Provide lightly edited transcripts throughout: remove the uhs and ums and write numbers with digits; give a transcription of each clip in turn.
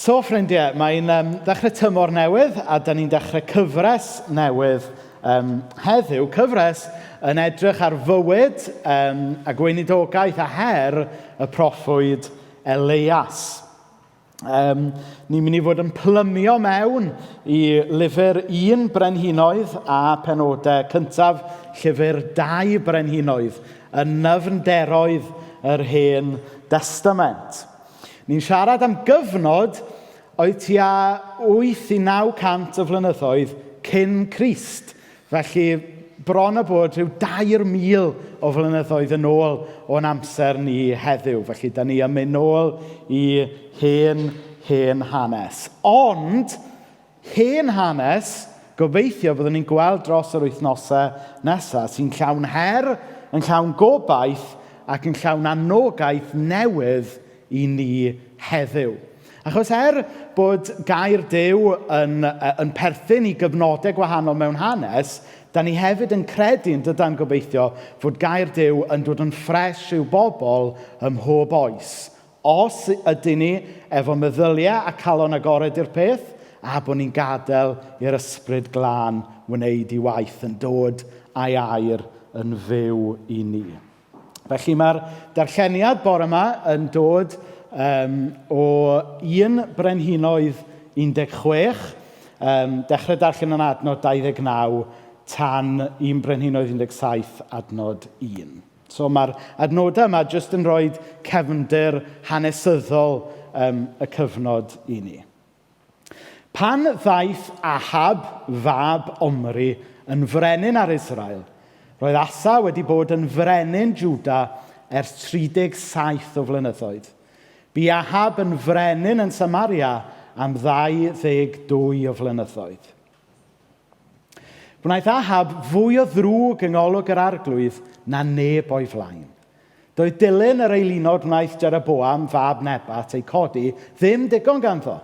So, ffrindiau, mae'n dechrau tymor newydd a da ni'n dechrau cyfres newydd heddiw. Cyfres yn edrych ar fywyd a gweinidogaeth a her y proffwyd Elias. Ni'n mynd i fod yn plymio mewn i lyfr un brenhinoedd a penodau cyntaf llyfr dau brenhinoedd yn nyfnderoedd yr Hen Destament. Ni'n siarad am gyfnod oedd tua 8 i 900 o flynyddoedd cyn Crist. Felly bron a bod rhyw 3,000 o flynyddoedd yn ôl o'n amser ni heddiw. Felly, da ni yn mynd nôl i hen, hen hanes. Ond, hen hanes, gobeithio byddwn ni'n gweld dros yr wythnosau nesaf, sy'n llawn her, yn llawn gobaith ac yn llawn anogaeth newydd i ni heddiw. Achos er bod gair Duw yn, yn perthyn i gyfnodau gwahanol mewn hanes, da ni hefyd yn credu yn dydan gobeithio fod gair Duw yn dod yn ffres i'w bobl ym mhob oes. Os ydyn ni efo meddyliau a calon agored i'r peth, a bod ni'n gadael i'r ysbryd glân wneud i waith yn dod a'i air yn fyw i ni. Felly mae'r darlleniad bore yma yn dod o 1 Brenhinoedd 16, dechrau darllen yn adnod 29 tan 1 Brenhinoedd 17 adnod 1. So mae'r adnodau yma jyst yn rhoi cefndir hanesyddol y cyfnod i ni. Pan ddaeth Ahab, fab Omri, yn frenin ar Israel, roedd Asa wedi bod yn frenin Jwda ers 37 o flynyddoedd. Bu Ahab yn frenin yn Samaria am 22 o flynyddoedd. Gwnaeth Ahab fwy o ddrwg yng ngolwg yr arglwydd na neb o'i flaen. Doedd dilyn yr eilunod wnaeth Jeroboam, fab Nebat, eu codi, ddim digon ganddo.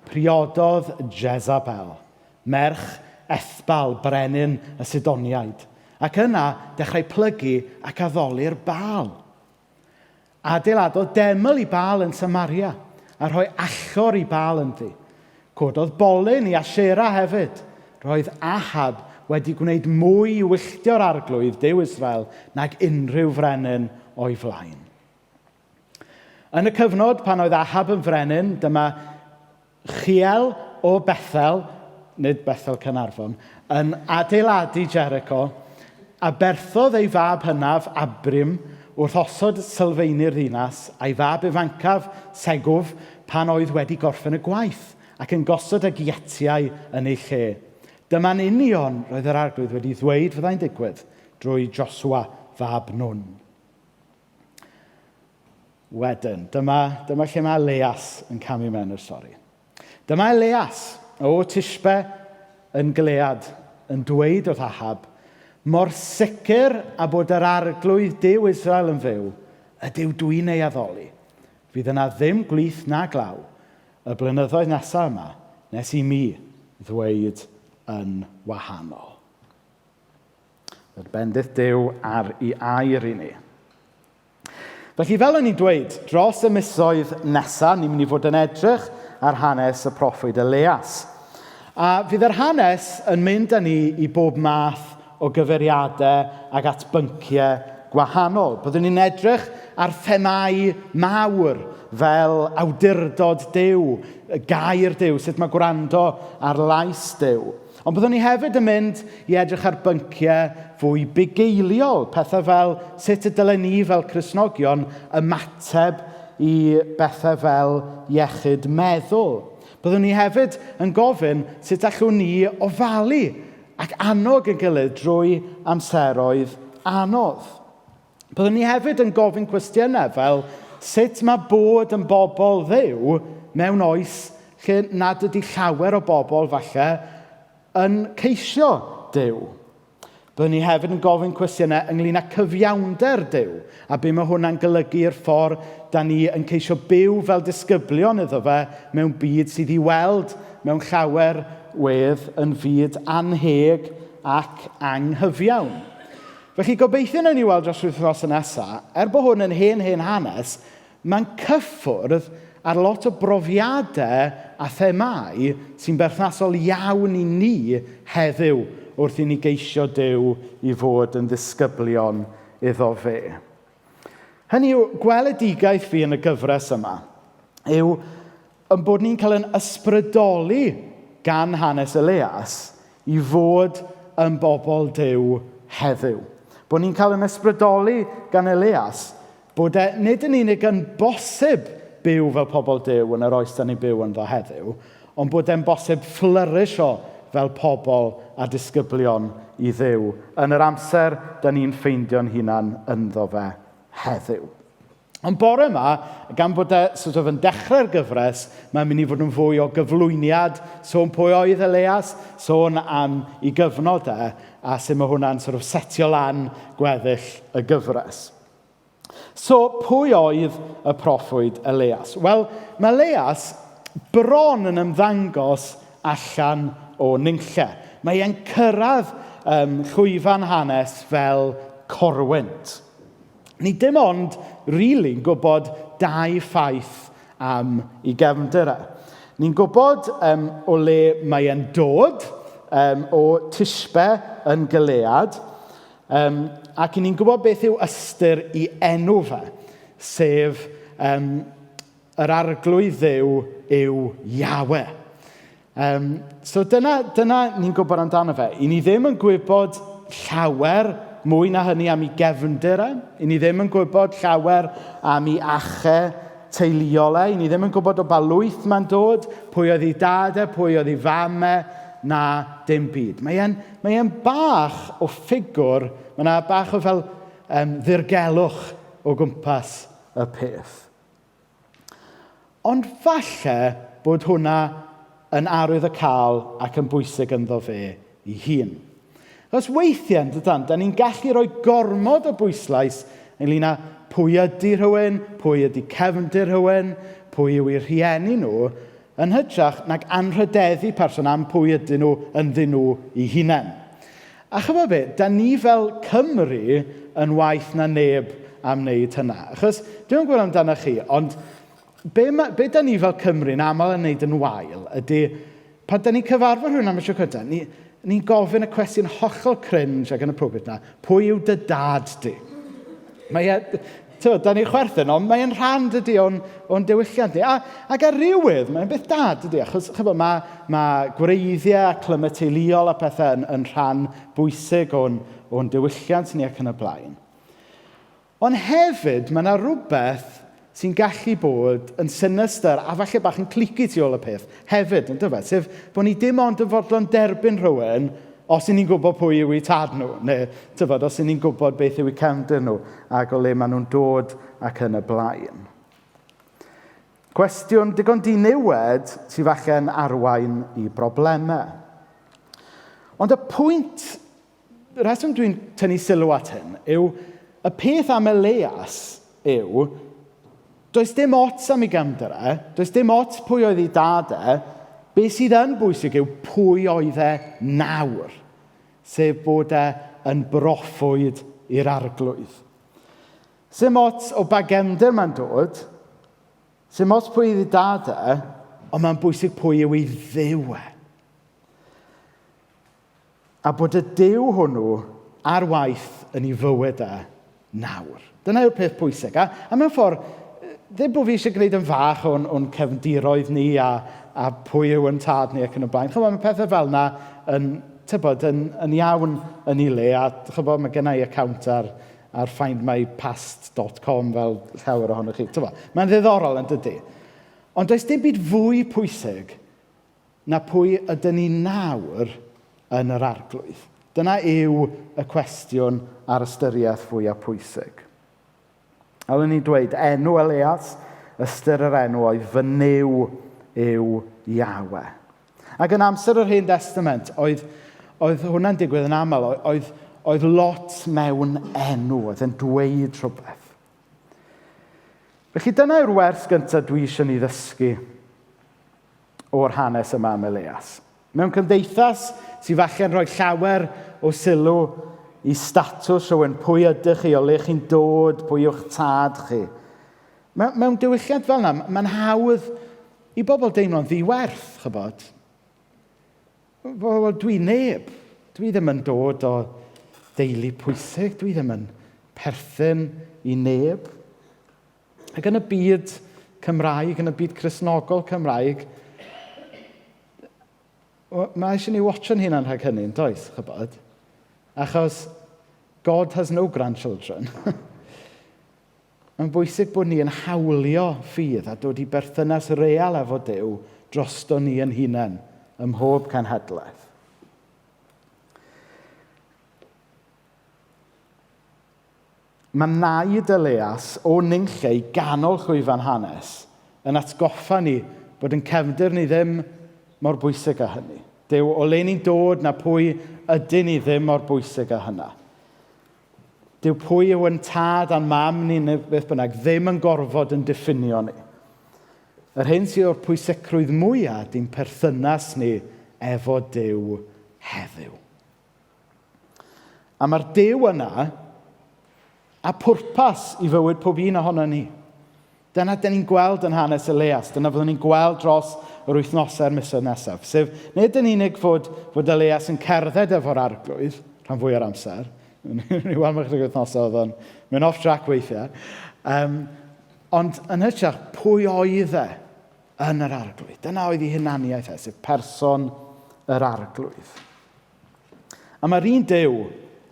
Priododd Jezabel, merch Ethbal, brenin y Sidoniaid, ac yna dechrau plygu ac addoli'r Baal. Adeiladodd deml i Baal yn Samaria, a rhoi allor i Baal ynddi. Cododd bolyn i Asera hefyd. Roedd Ahab wedi gwneud mwy i wylltio'r arglwydd, Duw Israel, nag unrhyw frenin o'i flaen. Yn y cyfnod pan oedd Ahab yn frenin, dyma Chiel o Bethel, nid Bethel Caernarfon, yn adeiladu Jericho, a berthodd ei fab hynaf, Abrim, wrth osod sylfeini'r ddinas, a'i fab ifancaf, Segwf, pan oedd wedi gorffen y gwaith, ac yn gosod y giatiau yn ei lle. Dyma'n union roedd yr arglwydd wedi ddweud fyddai'n digwydd drwy Josua fab Nun. Wedyn, dyma, dyma lle mae Elias yn camu mewn i'r stori. Dyma Elias o Tishbe yn Gilead yn dweud wrth Ahab, mor sicr a bod yr arglwydd Duw Israel yn fyw, y Duw dwi'n ei addoli. Fydd yna ddim gwlith na glaw y blynyddoedd nesaf yma nes i mi ddweud yn wahanol. Yr bendith Duw ar ei air i ni. Felly, fel o'n i'n dweud, dros y misoedd nesaf, ni'n mynd i fod yn edrych ar hanes y proffwyd Elias. A fydd yr hanes yn mynd â ni i bob math o gyfeiriadau ac at bynciau gwahanol. Byddwn ni'n edrych ar themâu mawr fel awdurdod Duw, gair Duw, sut mae gwrando ar lais Duw. Ond byddwn ni hefyd yn mynd i edrych ar bynciau fwy bugeiliol, pethau fel sut y dylen ni fel Cristnogion ymateb i bethau fel iechyd meddwl. Byddwn ni hefyd yn gofyn sut allwn ni ofalu ac annog yn gilydd drwy amseroedd anodd. Byddwn ni hefyd yn gofyn cwestiynau fel sut mae bod yn bobl Dduw mewn oes lle nad ydy llawer o bobl falle yn ceisio Duw. Byddwn ni hefyd yn gofyn cwestiynau ynglyn â cyfiawnder Duw a be mae hwnna'n golygu i'r ffordd da ni yn ceisio byw fel disgyblion iddo fe mewn byd sydd i weld mewn llawer wedd yn fyd anheg ac anghyfiawn. Felly gobeithio wnawn ni weld dros wythnos y nesaf, er bod hwn yn hen hen hanes, mae'n cyffwrdd ar lot o brofiadau a themâu sy'n berthnasol iawn i ni heddiw wrth i ni geisio Duw i fod yn ddisgyblion iddo fe. Hynny yw, gweledigaeth fi yn y gyfres yma yw yn bod ni'n cael yn ysbrydoli gan hanes Elias i fod yn bobl Duw heddiw. Bod ni'n cael yn ysbrydoli gan Elias bod e nid yn unig yn bosib byw fel pobl Duw yn yr oes da ni'n byw ynddo heddiw, ond bod e'n bosib fflyrisio fel pobl a disgyblion i Dduw yn yr amser da ni'n ffeindio'n hunan ynddo fe heddiw. Ond bore yma, gan bod e sort of yn dechrau'r gyfres, mae'n mynd i fod yn fwy o gyflwyniad, sôn pwy oedd Elias, sôn am ei gyfnod e, a sut mae hwnna'n sort of setio lan gweddill y gyfres. So, pwy oedd y proffwyd Elias? Wel, mae Elias bron yn ymddangos allan o nunlle. Mae e'n cyrraedd llwyfan hanes fel corwynt. Ni dim ond, rili, yn gwybod dau ffaith am ei gefndir e. Ni'n gwybod o le mae e'n dod, o Tishbe yn Gilead, ac 'y ni'n gwybod beth yw ystyr ei enw fe, sef yr Arglwydd Dduw yw Yahweh. So dyna ni'n gwybod amdano fe. 'Y ni ddim yn gwybod llawer mwy na hynny am ei gefndir e. 'Y ni ddim yn gwybod llawer am ei achau teuluol e. 'Y ni ddim yn gwybod o ba lwyth mae'n dod, pwy oedd ei dad e, pwy oedd ei fam e, na dim byd. Mae e'n bach o ffigwr, mae yna bach o fel ddirgelwch o gwmpas y peth. Ond falle bod hwnna yn arwydd y cael ac yn bwysig ynddo fe ei hun. Achos weithiau, yn dydan, da ni'n gallu rhoi gormod o bwyslais ynglyn â pwy ydy rhywun, pwy ydy cefndir rhywun, pwy yw eu rhieni nhw, yn hytrach nag anrhydeddu person am pwy ydyn nhw ynddyn nhw eu hunain. A chymod be, da ni fel Cymry yn waeth na neb am wneud hynna. Achos, dwi'm yn gwybod amdano chi, ond be, ma, be da ni fel Cymry'n aml yn wneud yn wael ydy, pan da ni'n cyfarfod rhywun am y tro cyntaf, ni'n gofyn y cwestiwn hollol cringe ac inappropriate na, pwy yw dy dad di? Mae e, tywed, da ni'n chwerthin, ond mae'n rhan, dydy, o'n diwylliant ni. Ac ar rywydd, mae'n beth da, dydy, achos chybod, mae gwreiddiau a clymau teuluol a pethau yn rhan bwysig o'n diwylliant ni ac yn y blaen. Ond hefyd, mae yna rhywbeth sy'n gallu bod yn sinister a falle bach yn cliquey tu ôl y peth hefyd, yn dyfe? Sef bod ni dim ond yn fodlon derbyn rhywun os 'y ni'n gwybod pwy yw eu tad nhw, neu tybod, os 'y ni'n gwybod beth yw eu cefndir nhw ac o le maen nhw'n dod ac yn y blaen. Cwestiwn digon diniwed sydd falle'n arwain i broblemau. Ond y pwynt, y rheswm dwi'n tynnu sylw at hyn, yw y peth am Elias yw, does dim ots am ei gefndir e, does dim ots pwy oedd ei dad e, be sydd yn bwysig yw pwy oedd e nawr, sef bod e yn broffwyd i'r Arglwydd. Sim ots o ba gefndir mae'n dod, sim ots pwy oedd ei dad e, ond mae'n bwysig pwy yw ei Dduw e. A bod y Duw hwnnw ar waith yn ei fywyd e nawr. Dyna yw'r peth pwysig. A mewn ffordd, ddim bod fi eisiau gwneud yn fach o'n cefndiroedd ni a pwy yw yn tad ni ac yn y blaen. Chymod, mae pethau fel yna yn iawn yn ei le. A chymod, mae gen i account ar findmypast.com fel llawer ohonoch chi. Tybod, mae'n ddiddorol yn dydy. Ond does dim byd fwy pwysig na pwy ydyn ni nawr yn yr Arglwydd. Dyna yw y cwestiwn a'r ystyriaeth fwyaf pwysig. A oedden ni'n dweud, enw Elias, ystyr yr enw oedd fy Nuw yw Yahweh. Ac yn amser yr Hen Testament, oedd hwnna'n digwydd yn aml, oedd lot mewn enw, oedd yn dweud rhywbeth. Felly dyna yw'r wers gyntaf dwi eisiau ni ddysgu o'r hanes yma am Elias. Mewn cymdeithas sydd falle'n rhoi llawer o sylw i statws rhywun, pwy ydych chi, o le chi'n dod, pwy yw'ch tad chi. Mewn, mewn diwylliant fel yna, mae'n hawdd i bobl deimlo'n ddiwerth, chybod. Wel, dwi neb. Dwi ddim yn dod o deulu pwysig. Dwi ddim yn perthyn i neb. Ac yn y byd Cymraeg, yn y byd Cristnogol Cymraeg, mae eisiau ni watcho'n hunan rhag hynny, yn does, chybod? Achos God has no grandchildren. Mae'n bwysig bod ni yn hawlio ffydd a dod i berthynas real efo Duw drosto ni yn hunain ym mhob cenhedlaeth. Mae naid Elias o nunlle i ganol llwyfan hanes yn atgoffa ni bod yn cefndir ni ddim mor bwysig â hynny. Dyw o le ni'n dod na pwy ydyn ni ddim mor bwysig â hynna. Dyw pwy yw yn tad a'n mam ni neu beth bynnag ddim yn gorfod yn diffinio ni. Yr hyn sydd o'r pwysigrwydd mwyaf di'n perthynas ni efo Duw heddiw. A mae'r Duw yna a pwrpas i fywyd pob un ohono ni. Dyna dyn ni'n gweld yn hanes Elias. Dyna fyddwn ni'n gweld dros yr wythnosau'r misoedd nesaf. Sef, nid yn unig fod, fod Elias yn cerdded efo'r arglwydd, rhan fwy o'r amser. Ni'n weld mewn chydig wythnosau oedd o'n mynd off track weithiau. Um, ond yn hytrach, pwy oedd e yn yr arglwydd? Dyna oedd ei hunaniaeth e, sef person yr arglwydd. A mae'r un Duw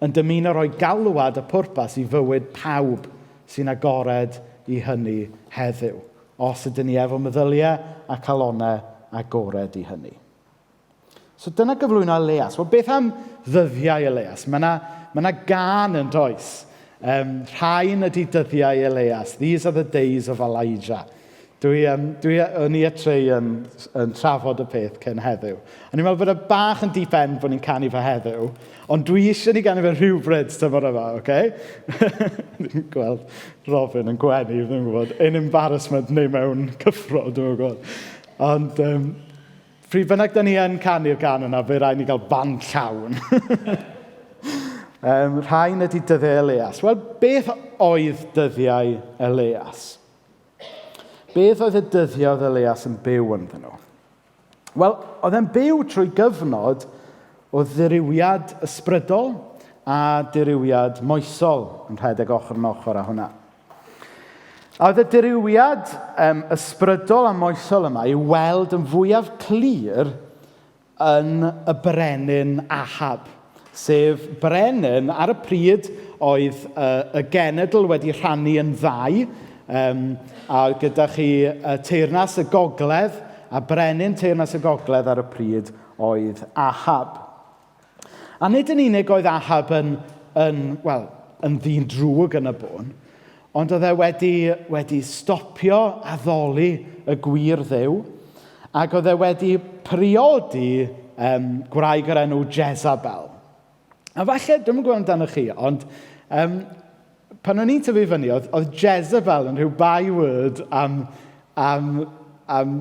yn dymuno rhoi galwad a pwrpas i fywyd pawb sy'n agored i hynny heddiw, os ydyn ni efo meddyliau a calonnau agored i hynny. So dyna gyflwyno Elias. Wel, beth am ddyddiau Elias? Mae yna ma 'na gân yn does. Rhain ydy dyddiau Elias. These are the days of Elijah. Dwi, um, dwi, o'n i a Trey yn, yn trafod y peth cyn heddiw. O'n i'n meddwl bod e bach yn deep end bod ni'n canu fe heddiw, ond dwi eisiau ni ganu fe rhywbryd tymor yma, oce? Okay? Ni'n gweld Robin yn gwenu, ddim yn gwybod, in embarrassment neu mewn cyffro, dwi'n gwybod. Ond, um, pryd bynnag da ni yn canu'r gan yna, fe rhaid ni gael band llawn. um, rhain ydy dyddiau Elias. Wel, beth oedd dyddiau Elias? Beth oedd y dyddiau oedd Elias yn byw ynddyn nhw? Wel, oedd e'n byw trwy gyfnod o ddirywiad ysbrydol a dirywiad moesol yn rhedeg ochr yn ochr â hwnna. A oedd y dirywiad um, ysbrydol a moesol yma i'w weld yn fwyaf clir yn y brenin Ahab, sef brenin ar y pryd oedd y, y genedl wedi rhannu yn ddau, um, a oedd gyda chi y teyrnas y gogledd, a brenin teyrnas y gogledd ar y pryd oedd Ahab. A nid yn unig oedd Ahab yn, yn, wel, yn ddyn drwg yn y bôn, ond oedd e wedi, wedi stopio addoli y gwir ddew, ac oedd e wedi priodi um, gwraig o'r enw Jezebel. A falle, dwi'm yn gwybod amdano chi, ond um, pan o'n i'n tyfu fyny, oedd, oedd Jezebel yn rhyw byword am, am, am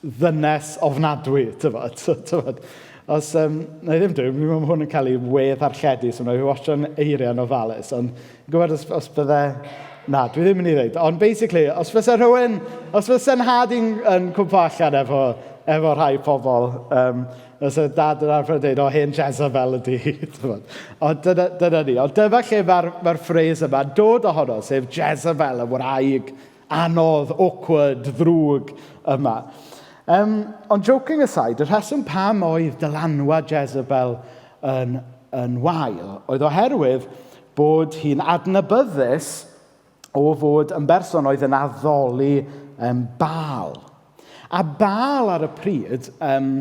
ddynes ofnadwy, tybod. So, tybod, os, um, na i ddim dweud, mi mae hwn yn cael ei wedd-arlledu, so mae'n watcho'n eiriau'n ofalus, ond gwybod os, os bydde... Na, dwi ddim yn ei ddeud. Ond basically, os fysa rhywun, os fysa nhad i'n yn cwmpo allan efo, efo rhai pobl, um, fysa dad yn arfer dweud, o, hen Jezebel ydi hi. Ond dyna, dyna ni. Ond dyma lle mae'r mae phrase yma'n dod ohono, sef Jezebel, y wraig anodd, awkward, ddrwg yma. Um, ond joking aside, y rheswm pam oedd dylanwad Jezebel yn, yn wael oedd oherwydd bod hi'n adnabyddus o fod yn berson oedd yn addoli um, Baal. A Baal ar y pryd um,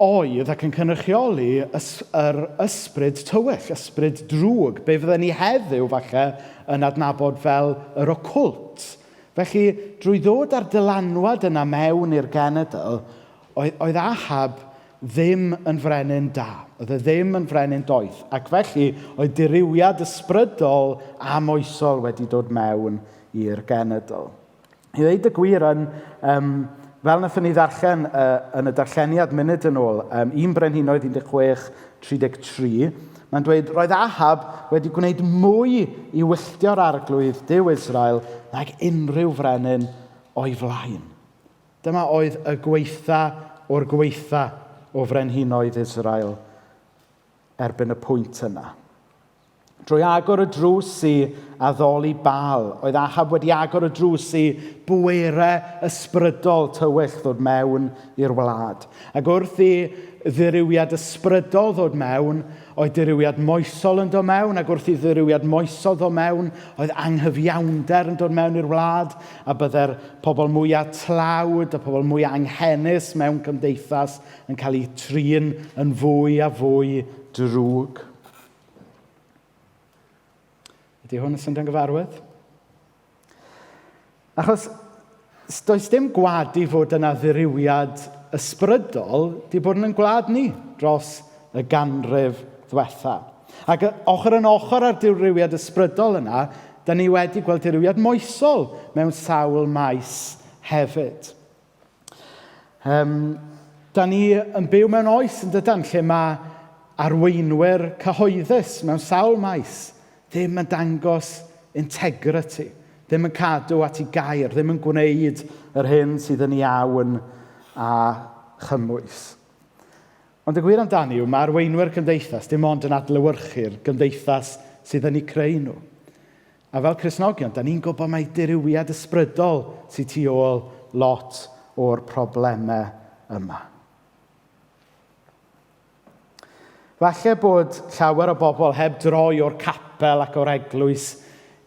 oedd ac yn cynrychioli ys, yr ysbryd tywyll, ysbryd drwg, be fydden ni heddiw falle yn adnabod fel yr ocwlt. Felly, drwy ddod â'r dylanwad yna mewn i'r genedl, oedd, oedd Ahab ddim yn frenin da. Oedd e ddim yn frenin doeth. Ac felly, oedd dirywiad ysbrydol a moesol wedi dod mewn i'r genedl. I ddweud y gwir, yn, um, fel wnaethon ni ddarllen uh, yn y darlleniad munud yn ôl, um, 1 Brenhinoedd 16, 33, Mae'n dweud, roedd Ahab wedi gwneud mwy i wylltio'r arglwydd Duw Israel nag unrhyw frenin o'i flaen. Dyma oedd y gweitha o'r gweitha o frenhinoedd Israel erbyn y pwynt yna. Drwy agor y drws i addoli Baal, oedd Ahab wedi agor y drws i bwerau ysbrydol tywyll ddod mewn i'r wlad. Ac wrth i ddirywiad ysbrydol ddod mewn, oedd dirywiad moesol yn dod mewn, ac wrth i ddirywiad moesol ddod mewn, oedd anghyfiawnder yn dod mewn i'r wlad, a bydde'r pobl mwyaf tlawd, y pobl mwyaf anghenus mewn cymdeithas yn cael eu trin yn fwy a fwy drwg. Ydy hwn yn syndio'n gyfarwydd? Achos does dim gwadu fod yna ddirywiad ysbrydol di bod yn ein gwlad ni dros y ganrif ddwetha. Ac ochr yn ochr â'r dirywiad ysbrydol yna, da ni wedi gweld dirywiad moesol mewn sawl maes hefyd. Da ni yn byw mewn oes yn dydan lle mae arweinwyr cyhoeddus mewn sawl maes ddim yn dangos integrity, ddim yn cadw at ei gair, ddim yn gwneud yr hyn sydd yn iawn a chymwys. Ond y gwir amdani yw mae arweinwyr cymdeithas dim ond yn adlewyrchu'r gymdeithas sydd yn eu creu nhw. A fel Cristnogion, da ni'n gwybod mai dirywiad ysbrydol sydd tu ôl lot o'r problemau yma. Falle bod llawer o bobl heb droi o'r capel ac o'r eglwys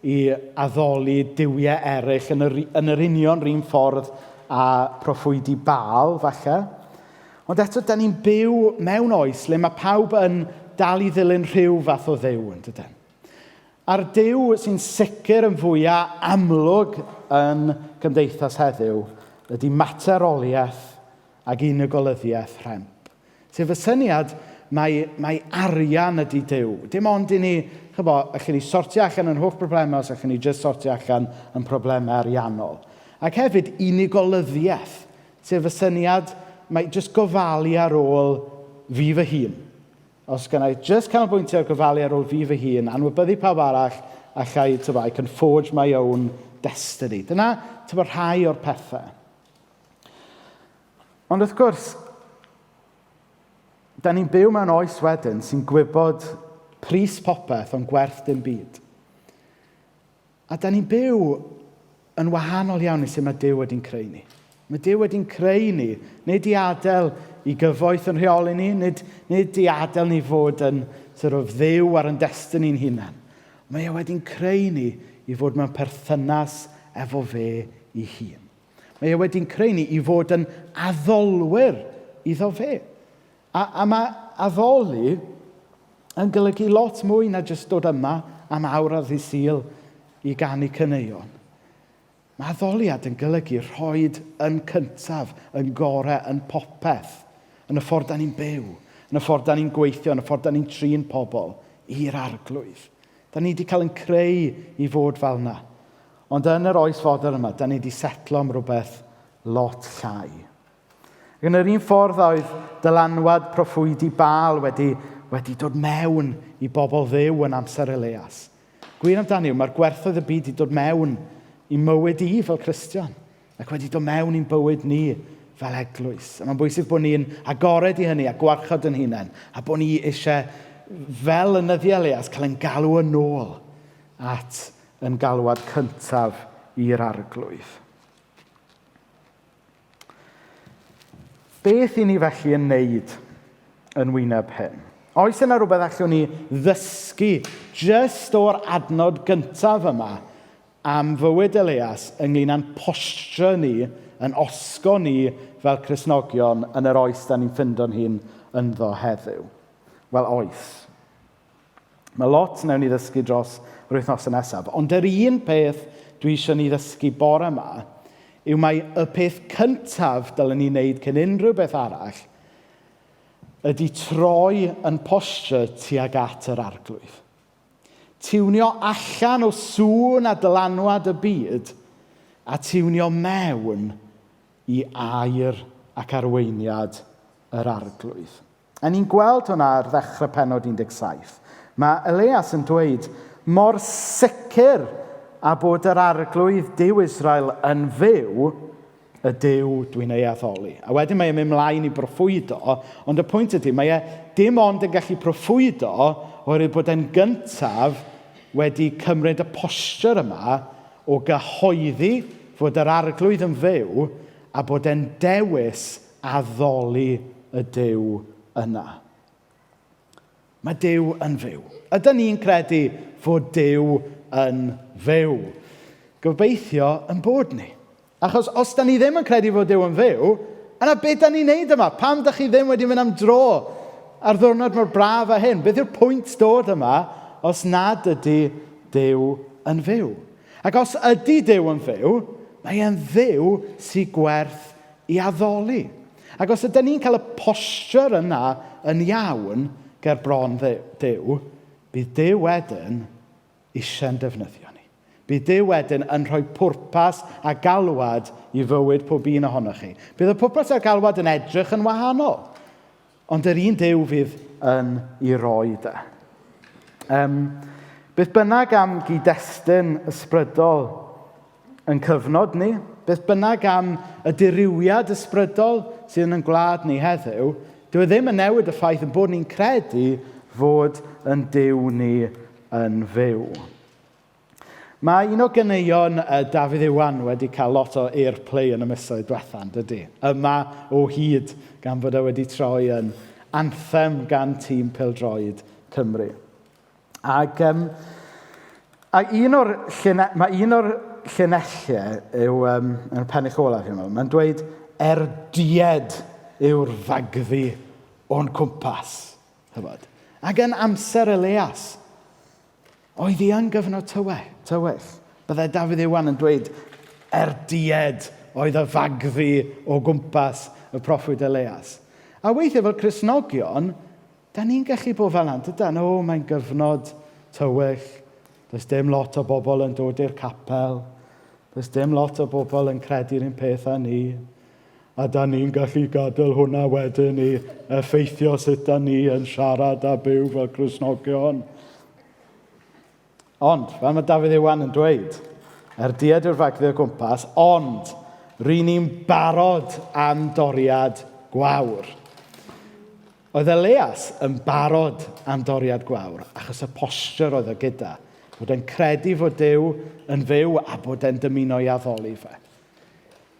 i addoli duwiau eraill yn yr, yn yr union run ffordd a proffwydi Baal, falle. Ond eto, da ni'n byw mewn oes le mae pawb yn dal i ddilyn rhyw fath o dduw, yn dydyn? A'r Duw sy'n sicr yn fwyaf amlwg yn cymdeithas heddiw ydy materoliaeth ac unigolyddiaeth rhemp. Sef y syniad mai, mai arian ydy Duw. Dim ond i ni, chybo, allwn ni sortio allan yn holl broblemau os allwn ni jyst sortio allan yn problemau ariannol. Ac hefyd unigolyddiaeth, sef y syniad mai jyst gofalu ar ôl fi fy hun. Os gynna i jyst canolbwyntio ar gofalu ar ôl fi fy hun, anwybyddu pawb arall, alla i, tybod, I can forge my own destiny. Dyna, tybod, rhai o'r pethau. Ond wrth gwrs, da ni'n byw mewn oes wedyn sy'n gwybod pris popeth ond gwerth dim byd. A da ni'n byw yn wahanol iawn i sut mae Duw wedi'n creu ni. Mae Duw wedi'n creu ni, nid i adael i gyfoeth yn rheoli ni, nid, nid i adael ni fod yn sort of, dduw ar yn destini'n hunain. Mae e wedi'n creu ni i fod mewn perthynas efo fe i hun. Mae e wedi'n creu ni i fod yn addolwyr iddo fe. A, a mae addoli yn golygu lot mwy na jyst dod yma am awr ar ddydd Sul i ganu caneuon. Mae addoliad yn golygu rhoid yn cyntaf, yn gorau, yn popeth, yn y ffordd da ni'n byw, yn y ffordd da ni'n gweithio, yn y ffordd da ni'n trin pobl, i'r arglwydd. Da ni wedi cael yn creu i fod fel yna. Ond yn yr oes fodern yma, da ni wedi setlo am rhywbeth lot llai. Ac yn yr un ffordd oedd dylanwad proffwydi Baal wedi, wedi dod mewn i bobl ddew yn amser Elias. Gwir amdani yw, mae'r gwerthoedd y byd wedi dod mewn i mywyd i fel Cristion ac wedi dod mewn i'n bywyd ni fel eglwys. A mae'n bwysig bod ni'n agored i hynny a gwarchod yn hunain a bod ni eisiau, fel yn nyddiau Elias, cael ein galw yn ôl at yn galwad cyntaf i'r arglwydd. Beth i ni felly yn wneud yn wyneb hyn? Oes yna rhywbeth allwn ni ddysgu jyst o'r adnod gyntaf yma am fywyd Elias ynglyn â'n posture ni, yn osgo ni fel Cristnogion yn yr oes da ni'n ffindo'n hun ynddo heddiw? Wel, oes. Mae lot wnawn ni ddysgu dros yr wythnosau nesaf, ond yr un peth dwi eisiau ni ddysgu bore yma yw mai y peth cyntaf dylen ni wneud cyn unrhyw beth arall ydy troi yn posture tuag at yr arglwydd. Tiwnio allan o sŵn a dylanwad y byd a tiwnio mewn i air ac arweiniad yr arglwydd. A ni'n gweld hwnna ar ddechrau pennod 17. Mae Elias yn dweud, mor sicr a bod yr arglwydd Duw Israel yn fyw, y Duw dwi'n ei addoli. A wedyn mae e'n mynd mlaen i broffwydo, ond y pwynt ydy, mae e dim ond yn gallu proffwydo oherwydd bod e'n gyntaf wedi cymryd y posture yma o gyhoeddi fod yr arglwydd yn fyw a bod e'n dewis addoli y Duw yna. Mae Duw yn fyw. Ydyn ni'n credu fod Duw yn fyw? Gobeithio yn bod ni. Achos os da ni ddim yn credu fod Duw yn fyw, yna beth da ni'n neud yma? Pam da chi ddim wedi mynd am dro ar ddwrnod mor braf â hyn? Beth yw'r pwynt dod yma os nad ydy Duw yn fyw? Ac os ydy Duw yn fyw, mae e'n Dduw sy'n gwerth i addoli. Ac os ydyn ni'n cael y posture yna yn iawn ger bron Duw, bydd Duw wedyn eisiau'n defnyddio ni. Bydd Duw wedyn yn rhoi pwrpas a galwad i fywyd pob un ohonoch chi. Bydd y pwrpas a'r galwad yn edrych yn wahanol, ond yr un Duw fydd yn ei roi de. Beth bynnag am gyd-destun ysbrydol yn cyfnod ni, beth bynnag am y dirywiad ysbrydol sydd yn ein gwlad ni heddiw, dyw e ddim yn newid y ffaith yn bod ni'n credu fod yn Duw ni yn fyw. Mae un o ganeuon Dafydd Iwan wedi cael lot o airplay yn y misoedd diwetha, yn dydy? Yma o hyd, gan fod e wedi troi yn anthem gan tîm pêl-droed Cymru. Ac, a un o'r lline, mae un o'r llinellau yw, yn y pennill olaf, fi'n meddwl, mae'n dweud, er died yw'r fagddu o'n cwmpas. Chybod? Ac yn amser Elias, oedd hi yn gyfnod tywyll. Byddai Dafydd Iwan yn dweud, er died oedd y fagddu o gwmpas y proffwyd Elias. A weithiau fel Cristnogion, Da ni'n gallu bod fel 'na, dydan? O, mae'n gyfnod tywyll. Does dim lot o bobl yn dod i'r capel. Does dim lot o bobl yn credu'r un peth â ni. A da ni'n gallu gadael hwnna wedyn i effeithio sut da ni yn siarad a byw fel Cristnogion. Ond, fel mae Dafydd Iwan yn dweud, er died yw'r fagddu o gwmpas, ond ry'n ni'n barod am doriad gwawr. Oedd Elias yn barod am doriad gwawr achos y posture oedd o gyda. Bod e'n credu fod Duw yn fyw a bod e'n dymuno i addoli fe.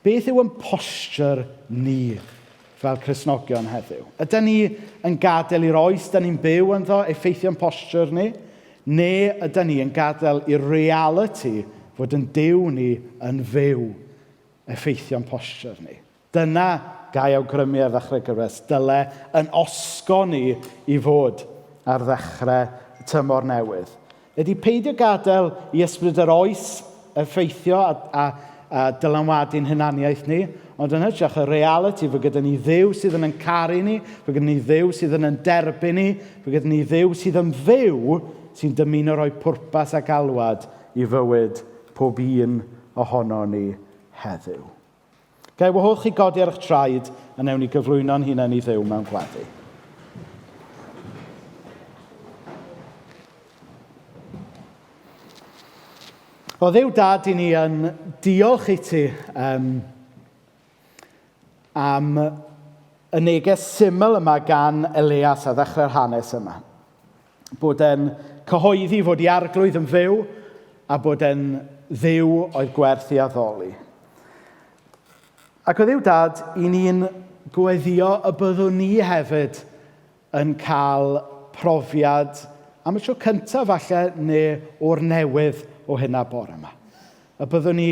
Beth yw ein posture ni fel Cristnogion heddiw? Ydyn ni yn gadael i'r oes da ni'n byw ynddo effeithio'n posture ni? Neu ydyn ni yn gadael i'r reality fod yn Duw ni yn fyw effeithio'n posture ni? Dyna gai awgrymu ar ddechrau gyfres. Dyle yn osgo ni i fod ar ddechrau tymor newydd. Ydy peidio gadael i ysbryd yr oes effeithio a, a, a dylanwadu'n hunaniaeth ni, ond yn hytrach y realiti fod gyda ni Dduw sydd yn yn caru ni, fod gyda ni Dduw sydd yn yn derbyn ni, fod gyda ni Dduw sydd yn fyw, sy'n dymuno rhoi pwrpas a galwad i fywyd pob un ohono ni heddiw. Ga i wahodd chi godi ar eich traed a newn ni gyflwyno'n hunain i Dduw mewn gweddi. O Dduw Dad, i ni yn diolch i ti am y neges syml yma gan Elias a ddechrau'r hanes yma. Bod e'n cyhoeddi fod i arglwydd yn fyw a bod e'n Dduw oedd gwerth i addoli. Ac o Dduw Dad, i ni'n gweddio y byddwn ni hefyd yn cael profiad am y tro cyntaf falle neu o'r newydd o hynna bore yma. Y byddwn ni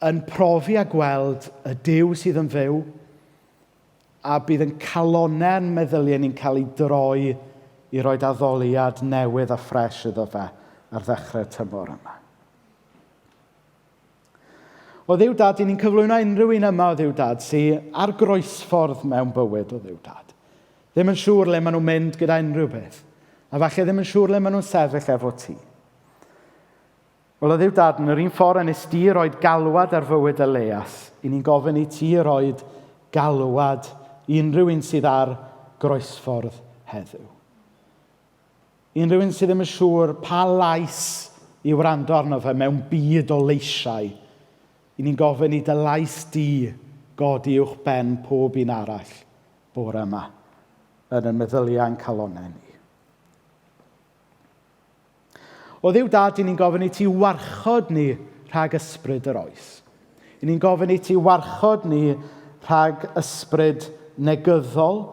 yn profi a gweld y Duw sydd yn fyw, a bydd yn calonnau'n meddyliau ni'n cael ei droi i roi addoliad newydd a ffres iddo fe ar ddechrau'r tymor yma. O Dduw Dad, i ni'n cyflwyno unrhyw un yma o Dduw Dad sydd ar groesffordd mewn bywyd o Dduw Dad. Ddim yn siŵr le maen nhw'n mynd gyda unrhyw beth. A falle ddim yn siŵr le maen nhw'n sefyll efo ti. Wel, o Dduw Dad, yn yr un ffordd â nes di roed galwad ar fywyd Elias, i ni'n gofyn i ti roed galwad i unrhyw un sydd ar groesffordd heddiw. Unrhyw un sydd ddim yn siŵr pa lais i wrando arno fe mewn byd o leisiau, i ni'n gofyn i dy lais di godi uwch ben pob un arall bore yma yn y meddyliau a'n calonnau ni. O Dduw Dad, i ni'n gofyn i ti warchod ni rhag ysbryd yr oes. I ni'n gofyn i ti warchod ni rhag ysbryd negyddol,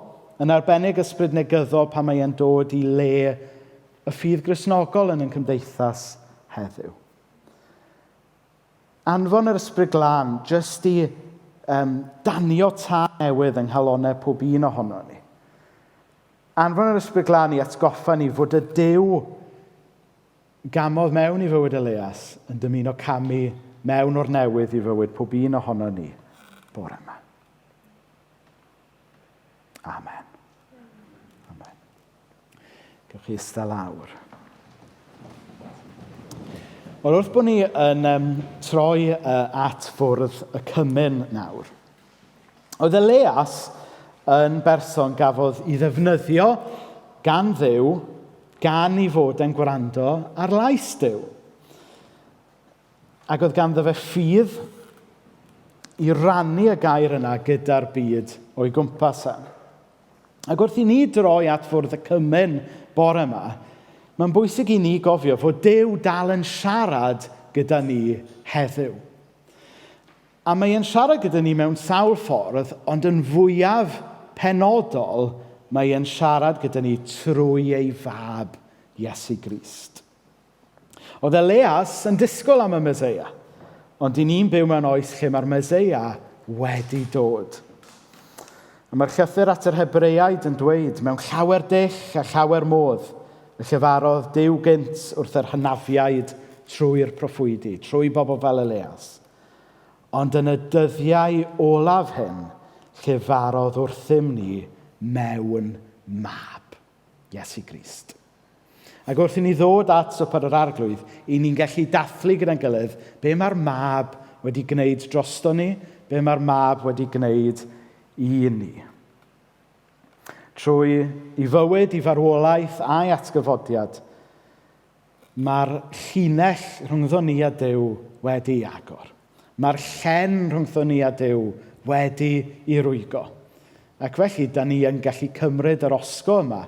yn arbennig ysbryd negyddol pan mae e'n dod i le y ffydd Gristnogol yn ein cymdeithas heddiw. Anfon yr Ysbryd Glân jyst i um, danio tân newydd yng nghalonnau pob un ohono ni. Anfon yr Ysbryd Glân i atgoffa ni fod y Duw gamodd mewn i fywyd Elias yn dymuno camu mewn o'r newydd i fywyd pob un ohono ni bore yma. Amen. Amen. Gewch chi eistedd lawr. Wel, wrth bod ni yn um, troi at fwrdd y cymun nawr, oedd Elias yn berson gafodd i ddefnyddio gan Dduw, gan i fod yn gwrando ar lais Duw. Ac oedd ganddo fe ffydd i rannu y gair yna gyda'r byd o'i gwmpas e. Ac wrth i ni droi at fwrdd y cymun bore yma, mae'n bwysig i ni gofio fod Duw dal yn siarad gyda ni heddiw. A mae e'n siarad gyda ni mewn sawl ffordd, ond yn fwyaf penodol, mae e'n siarad gyda ni trwy ei fab, Iesu Grist. Oedd Elias yn disgwyl am y Meseia, ond i ni'n byw mewn oes lle mae'r Meseia wedi dod. A mae'r llythyr at yr Hebreaid yn dweud, mewn llawer dull a llawer modd, y llefarodd Duw gynt wrth yr hynafiaid trwy'r proffwydi, trwy bobl fel Elias. Ond yn y dyddiau olaf hyn, llefarodd wrthym ni mewn mab, Iesu Grist. Ac wrth i ni ddod at Swper yr Arglwydd, i ni'n gallu dathlu gyda'n gilydd be mae'r mab wedi gwneud drosto ni, be mae'r mab wedi gwneud i ni. Trwy i fywyd, i farwolaeth a'i atgyfodiad, mae'r llinell rhyngddo ni a Duw wedi agor. Mae'r llen rhyngddo ni a Duw wedi i rwygo. Ac felly, da ni yn gallu cymryd yr osgo yma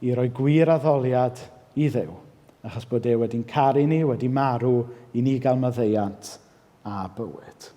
i roi gwir addoliad i Dduw, achos bod e wedi'n caru ni, wedi marw i ni gael maddeuant a bywyd.